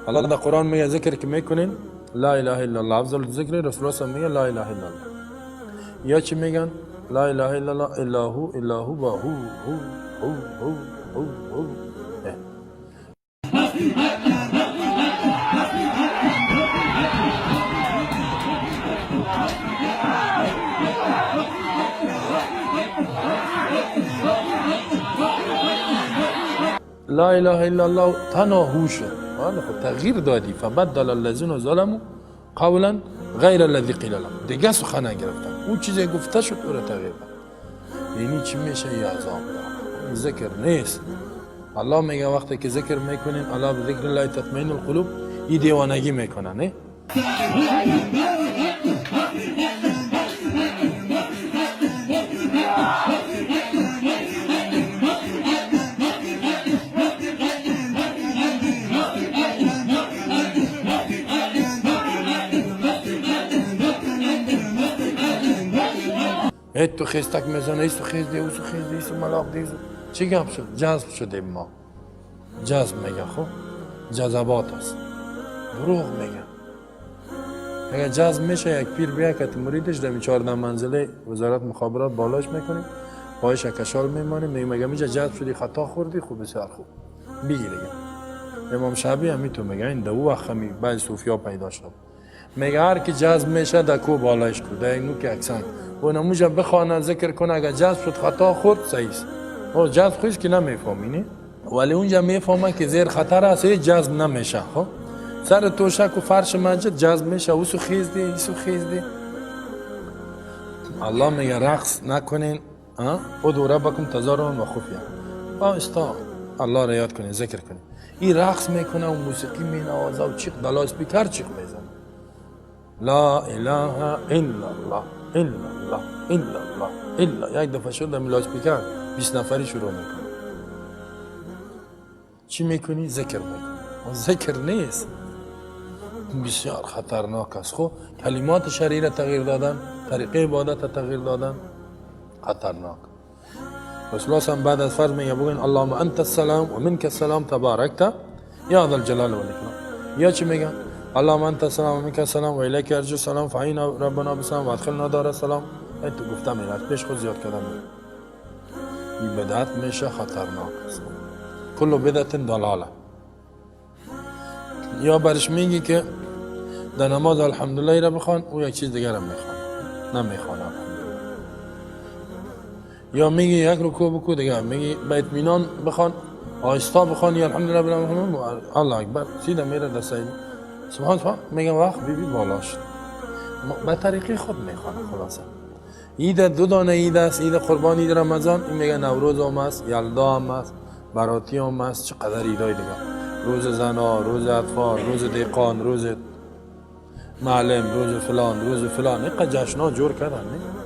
الله در قرآن میگه ذکر که میکنین لا اله الا الله، افضل ذکر رسول الله میگه لا اله الا الله. یا چی میگن؟ لا اله الا الله الا هو الا هو با هو هو هو هو هو هو. لا اله الا الله تنها هو شد. بله خب تغییر دادی. فبدل الذین ظلموا قولا غیر الذی قیل لهم، دیگه سخن نگرفتن، اون چیزی گفته شد او را تغییر داد. یعنی چی میشه؟ یه عذاب داره. ذکر نیست. الله میگه وقتی که ذکر میکنین، الله به ذکر الله تطمئن القلوب، این دیوانگی میکنن. نه ای تو خیستک میزنه، ایستو خیز دی، اوسو خیز دی، ایستو ملاق دی، ایستو. چی گپ شد؟ جذب شدیم ما. جذب میگه، خب جذبات است. دروغ میگه. اگر جذب میشه یک پیر بیا که مریدش در 14 منزله وزارت مخابرات بالاش میکنیم، پایش کشال میمانیم، میگه مگه میشه جذب شدی خطا خوردی؟ خوب بسیار خوب بگیر دیگه. امام شعبی هم تو میگه این دو وقت همی بعض صوفیا پیدا شد، میگه هر کی جذب میشه در کو بالایش کو در نوک یک سنگ و نموجه بخوانه ذکر کنه، اگر جذب شد خطا خورد صحیح است. او جذب خویش که نمیفهمی نه، ولی اونجا میفهمه که زیر خطر است، هیچ جذب نمیشه. خب سر توشک و فرش مسجد جذب میشه، اوسو خیز دی ایسو خیز دی. الله میگه رقص نکنین، ادعوا ربکم تضرعا و خفیه. آستا الله را یاد کنین، ذکر کنین. این رقص میکنه و موسیقی مینوازه و چیق دلاس سپیکر چیق میزنه. لا اله الا الله الا الله الا الله الا، یک دفعه شد در لاسپیکر 20 نفری شروع میکنه. چی میکنی؟ ذکر میکنی. ذکر نیست، بسیار خطرناک است. خب کلمات شرعی را تغییر دادن، طریقه عبادت را تغییر دادن خطرناک. رسول الله هم بعد از فرض میگه بگوین اللهم انت السلام و منک السلام تبارکت یا ذا الجلال والاکرام. یا چی میگن؟ اللهم انت السلام و منک السلام و الیک یرجع السلام فحینا ربنا بسلام و ادخلنا دار السلام. این تو گفتم این از پیش خود زیاد کردم. این بدعت میشه، خطرناک است. کل بدعت ضلاله. یا برش میگی که در نماز الحمدلله را بخوان، او یک چیز دیگر هم میخوانه، نمیخوانه الحمدلله. یا میگی یک رکوع بکو، دیگه میگی به اطمینان بخوان، آهستا بخوان، یا الحمدلله بلا الله اکبر سیده میره در سجده سبحان سبحان میگه وقت بی بی بالا شد، به طریقه خود میخوانه. خلاصه عید دو دانه عید است، عید قربان، عید رمضان. این میگه نوروز هم است، یلدا هم است، براتی هم است، چقدر عیدای دیگه، روز زنا، روز اطفال، روز دیقان، روز معلم، روز فلان، روز فلان، اینقدر جشنها جور کردن. نه